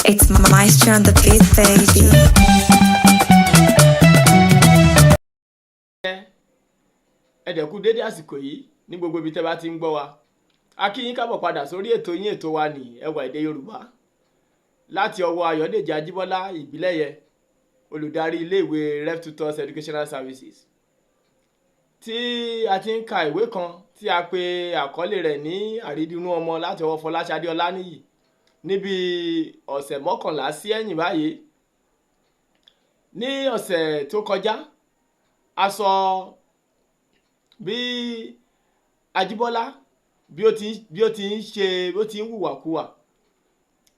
It's Maestro on the beat, baby. Ẹ dẹ̀ kú dédé àsìkò yìí ní gbogbo ibi tẹ́ bá ti ń gbọ́ wa. A kí yín kábọ̀ padà sórí ètò yín, ètò wa ní Ẹwà Èdè Yorùbá, láti ọwọ́ Ayọ̀dèjì Ajíbọ́lá Ìbílẹ̀yẹ, olùdarí iléèwé Ref Tutors Educational Services, tí a ti ń ka ìwé kan tí a pe àkọlé rẹ̀ ní Àrídìnú Ọmọ láti ọwọ́ Fọláṣadé Ọláníyì níbi ọ̀sẹ̀ 11 sí ẹ̀yìn báyìí. Ní ọ̀sẹ̀ tó kọjá, a sọ bí Ajíbọ́lá bí ó ti ń ṣe, bí ó ti ń hùwàkuwà,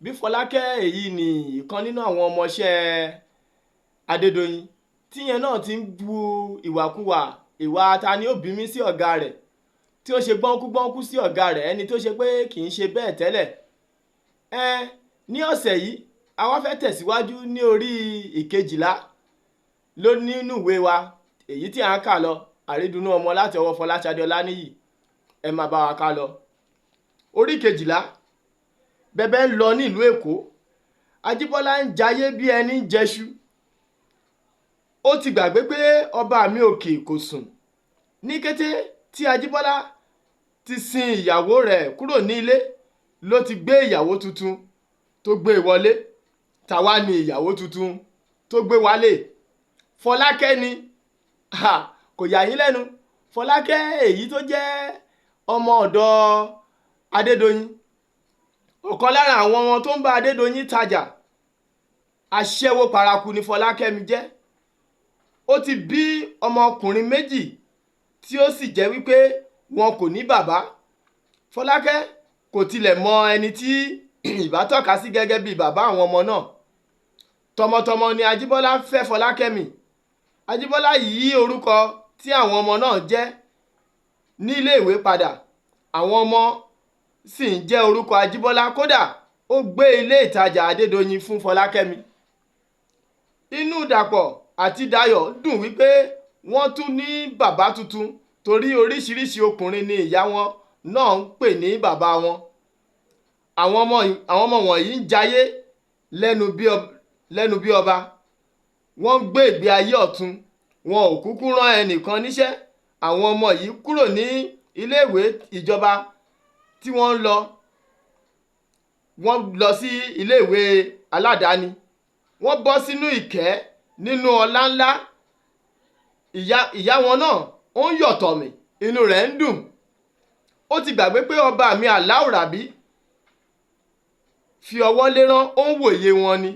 bí Fọlákẹ́, èyí ni ìkan nínú àwọn ọmọọṣẹ́ Adédoyin, tíyẹn náà ti ń bu ìwàkuwà, ìwà ta ni ó bí mi sí ọ̀gá rẹ̀, tí ó ṣe gbọ́nkú sí ọ̀gá rẹ̀, ẹni tó ṣe pé kì í ṣe bẹ́ẹ̀ tẹ́lẹ̀. Ẹ ní ọ̀sẹ̀ yìí, a wá fẹ́ tẹ̀síwájú ní orí 12 ló nínú ìwé wa èyí tí à ń kà lọ, Àrídùnnú Ọmọ láti ọwọ́ Fọláṣadé Ọláníyì. Ẹ máa bá wa ká lọ. Orí 12. Bẹbẹ ń lọ nílùú Èkó. Ajíbọ́lá ń jayé bí ẹni ń jẹṣu. Ó ti gbàgbé pé ọba mi òkè kò sùn. Ní kété tí Ajíbọ́lá ti sin ìyàwó rẹ̀ kúrò ní ilé ló ti gbé ìyàwó tuntun tó gbé wọlé. Tàwa ni ìyàwó tuntun tó gbé wálé? Fọlákẹ́ ni. Kò yà yín lẹ́nu. Fọlákẹ́ èyí tó jẹ́ ọmọ ọ̀dọ̀ Adédoyin, ọ̀kan lára àwọn ọmọ tó ń bá Adédoyin tajà. Aṣẹ́wó paraku ni Fọlákẹ́mi jẹ́. Ó ti bí ọmọkùnrin méjì tí ó sì jẹ́ wípé wọn kò ní bàbá. Fọlákẹ́ kò tilẹ̀ mọ ẹni tí ìbá tọ́ka sí gẹ́gẹ́ bí bàbá àwọn ọmọ náà. Tọmọtọmọ ni Ajíbọ́lá fẹ́ Fọlákẹ́mi. Ajíbọ́lá yí orúkọ tí àwọn ọmọ náà jẹ́ ní iléèwé padà. Àwọn ọmọ sì ń jẹ́ orúkọ Ajíbọ́lá. Kódà, ó gbé ilé ìtajà Adédoyin fún Fọlákẹ́mi. Inú Dàpọ̀ àti Dayọ̀ dùn wípé wọ́n tún ní bàbá tuntun, torí oríṣiríṣi ọkùnrin ni ìyá wọn náà ń pè ní bàbá wọn. Àwọn ọmọ wọ̀nyí ń jayé lẹ́nu bí ọba. Wọ́n ń gbé ìgbé ayé ọ̀tun. Wọn ò kúkú rán ẹnìkan níṣẹ́. Àwọn ọmọ yìí kúrò ní iléèwé ìjọba tí wọ́n ń lọ, wọ́n lọ sí iléèwé aládàáni. Wọ́n bọ́ sínú ìkẹ́, nínú ọlá ńlá. Ìyá wọn náà ó ń yọ̀tọ̀mí, inú rẹ̀ ń dùn. Ó ti gbàgbé pé ọba mi Aláùrábí fi ọwọ́ lérán, ó ń wòye wọn ni.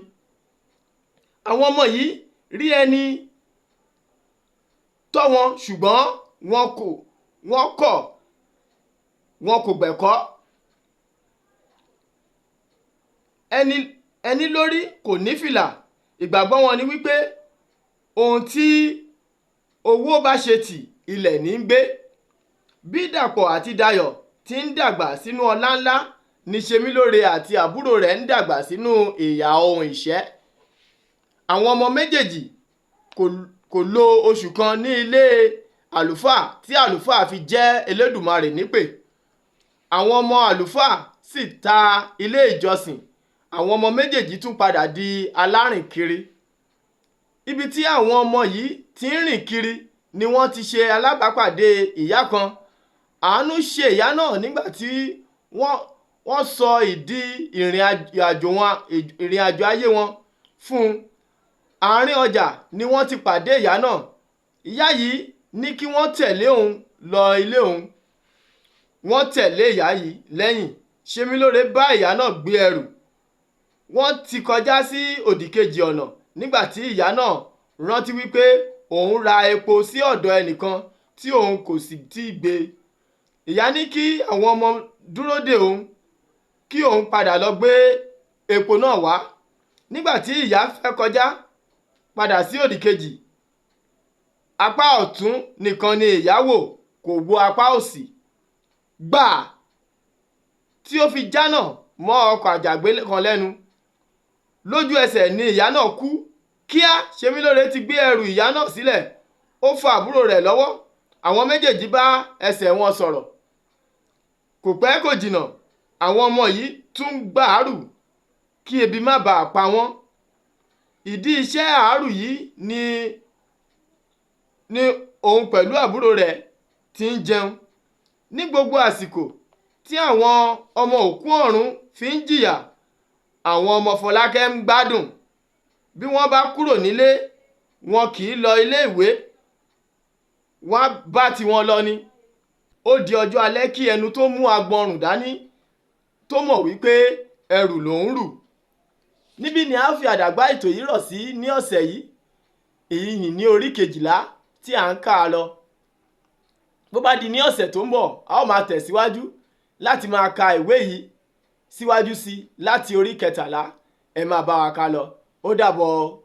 Àwọn ọmọ yìí rí ẹni tọ́ wọn, ṣùgbọ́n wọ́n kọ̀, wọn kò gbẹ̀kọ́. Ẹni lórí kò ní fìlà. Ìgbàgbọ́ wọn ni wípé ohun tí owó bá ṣe tì, ilẹ̀ ní ń gbé. Bí Dàpọ̀ àti Dayọ̀ ti ń dàgbà sínú ọlá ńlá ní Ṣemílóore àti àbúrò rẹ̀ ń dàgbà sínú ìyà ohun ìṣẹ́. Àwọn ọmọ méjèèjì kò lo oṣù kan ní ilé àlùfáà tí àlùfáà fi jẹ́ Elédùmarè nípè. Àwọn ọmọ àlùfáà sì ta ilé ìjọsìn. Àwọn ọmọ méjèèjì tún padà di alárìnkiri. Ibi tí àwọn ọmọ yìí ti ń rìn kiri ni wọ́n ti ṣe alábàápàdé ìyá kan. Àánú ṣe ìyá náà nígbà tí wọ́n sọ ìdí ìrìn àjò ayé wọn fún un. Àárín ọjà ni wọ́n ti pàdé ìyá náà. Ìyá yìí ní kí wọ́n tẹ̀lé òun lọ ilé òun. Wọ́n tẹ̀lé ìyá yìí lẹ́yìn. Ṣemílóore bá ìyá náà gbé ẹrù. Wọ́n ti kọjá sí òdìkejì ọ̀nà nígbà tí ìyá náà rántí wípé òun ra epo sí ọ̀dọ̀ ẹnìkan tí òun kò sì tí ì gbé. Ìyá ní kí àwọn ọmọ dúró dè òun, kí òun padà lọ gbé epo náà wá. Nígbà tí ìyá fẹ́ kọjá padà sí òdìkejì, apá ọ̀tún nìkan ni ìyá wò, kò wo apá òsì. Gbà tí ó fi jánà mọ́ ọkọ̀ àjàgbé kan lẹ́nu. Lójú ẹsẹ̀ ni ìyá náà kú. Kíá, Ṣemílóore ti gbé ẹrù ìyá náà sílẹ̀. Ó fa àbúrò rẹ̀ lọ́wọ́. Àwọn méjèèjì bá ẹsẹ̀ wọn sọ̀rọ̀. Kò pẹ́ kò jìnnà, àwọn ọmọ yìí tún gbàárù. kí ebi má bàa pa wọ́n. Ìdí iṣẹ́ àárù yìí ni òun pẹ̀lú àbúrò rẹ̀ ti ń jẹun. Ní gbogbo àsìkò tí àwọn ọmọ òkú ọ̀run fi ń jìyà, àwọn ọmọ Fọlákẹ́ ń gbádùn. Bí wọ́n bá kúrò nílé, wọn kì í lọ ilé ìwé, wọ́n á bá tiwọn lọ ni. Ó di ọjọ́ alẹ́ kí ẹnu tó mú agbọnrùn dání tó mọ̀ wípé ẹrù lòún rù. Níbí ni a ó fi àdàgbá ètò yìí rọ̀ sí ní ọ̀sẹ̀ yìí, èyí ni ní orí 12 tí à ń kà á lọ. Bó bá di ní ọ̀sẹ̀ tó ń bọ̀, a ó máa tẹ̀síwájú láti máa ka ìwé yìí síwájú sí i láti orí 13. Ẹ máa bá wa ká lọ. Ó dàbọ̀ o.